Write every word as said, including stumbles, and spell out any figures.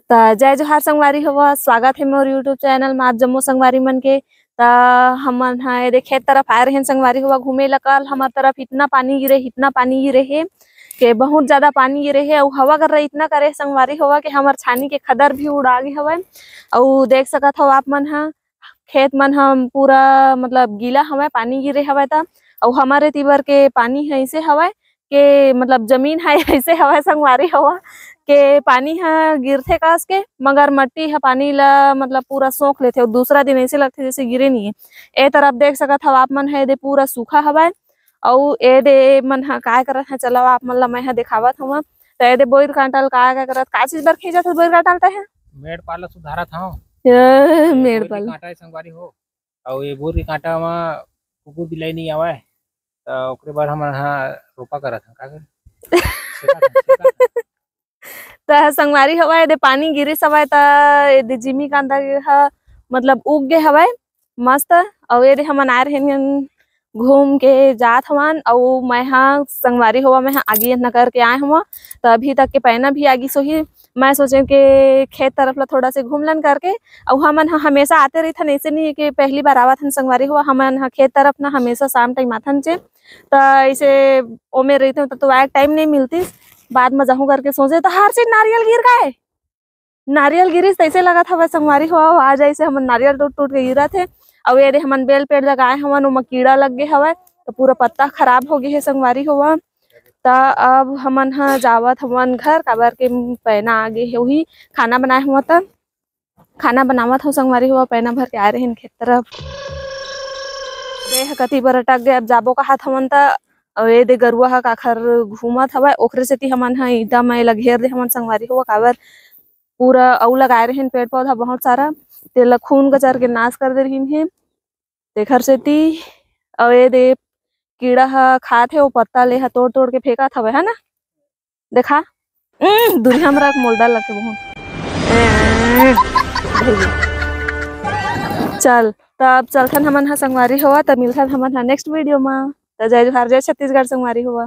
त जय जोहार संगवारी होवा, स्वागत हे मोर YouTube चैनल मा आप जम्मो संगवारी मन के। त हमन ह एदे खेत तरफ आए रहेन संगवारी होवा घूमे ला। कल हमर तरफ इतना पानी गिरे, इतना पानी गिरे हे के बहुत ज्यादा पानी गिरे हे, अउ हवा गर्रा इतना करे संगवारी होवा के हमर छानी के खदर भी उड़ा गे हवय। अउ देख सकत हव आप मन ह खेत मन ह पूरा मतलब गीला हवय, पानी गिरे हवय त। अउ हमर एती बर के पानी ह अइसे हवय के मतलब जमीन ह अइसे हवय संगवारी होवा के पानी ह गिरथे कस के, मगर मट्टी ह पानी ला मतलब पूरा सोख लेथे अउ दूसरा दिन अइसे लगथे जइसे गिरे नइ हे। ए तरफ देख सकत हव आप मन ह, एदे पूरा सूखा हवय। अउ एदे मन ह काय करत हे, चलव आप मन ला मैं ह देखावत हव। त एदे बोइर कांटा ल काय काय करत, का चीज बर खींचत हस बोइर कांटा ल तैं ह? मेड़ पाल ल सुधारत हव। ए, बोइर के मेड़ पाल। कांटा हे संगवारी हो, अउ ये बोइर के कांटा म कुकुर बिलाई नइ आवय, त ओकरे बर हमन ह रोपा करत हन। का करे? छेकत हन, छेकत हन। त संगवारी होवा, एदे पानी गिरिस हवय, त एदे जिमी कांदा ह मतलब उग गे हवय मस्त। अउ एदे हमन आए रहेन घूम के जात हवन, अउ मैं ह संगवारी होवा, मैं ह आगी अतना करके आए हव, त अभी तक के पैना भी आगिस होही। मैं सोचे के खेत तरफ ला थोड़ा से घूम लन करके, अउ हमन ह हमेशा आते रहिथन, ऐसे नहीं है कि पहली बार आवत हन संगवारी होवा, हमन ह खेत तरफ ना हमेशा शाम टाइम आथन चे, त ऐसे ओमे रहिथे त तो आए टाइम नहीं मिलतिस, बाद में जाहूं करके सोचे त हर चीज नारियल गिर गए। नारियल गिरिस तइसे लगत हवय संगवारी हो, आ जइसे हमन नारियल टूट टूट के गिरत हे। अउ एदे हमन बेल पेड़ लगाए हवन, ओमा कीड़ा लग गे हवय, त पूरा पत्ता खराब हो गे हे संगवारी हो। त अब हमन ह जावत हवन घर, काबर के पैना आ गे हे, उही खाना बनाए हवन। त खाना बनावत हव संगवारी हो, पैना भर के आए रहेन खेत तरफ। देह कति बर अटक गे, अब जाबो कहत हवन त, अउ एदे गरुआ ह काखर घूमत हवय, ओखरे सेती हमन ह ईंटा म एला घेर दे हवन संगवारी हो, काबर पूरा अउ लगाए रहिन पेड़ पौधा बहुत सारा, तेला खून कचर के नाश कर दे रहिन हे, तेखर सेती। अउ एदे कीड़ा ह खात हे, ओ पत्ता ले ह तोड़ तोड़ के फेंकत हवय, है ना? देखा, उम, दुनिया में रख मोलडा लगे बहुत। चल, त अब चलथन हमन ह संगवारी होवा, त मिलथन हमन ह नेक्स्ट वीडियो मा। त जय जोहार, जय छत्तीसगढ़ संगवारी होवा।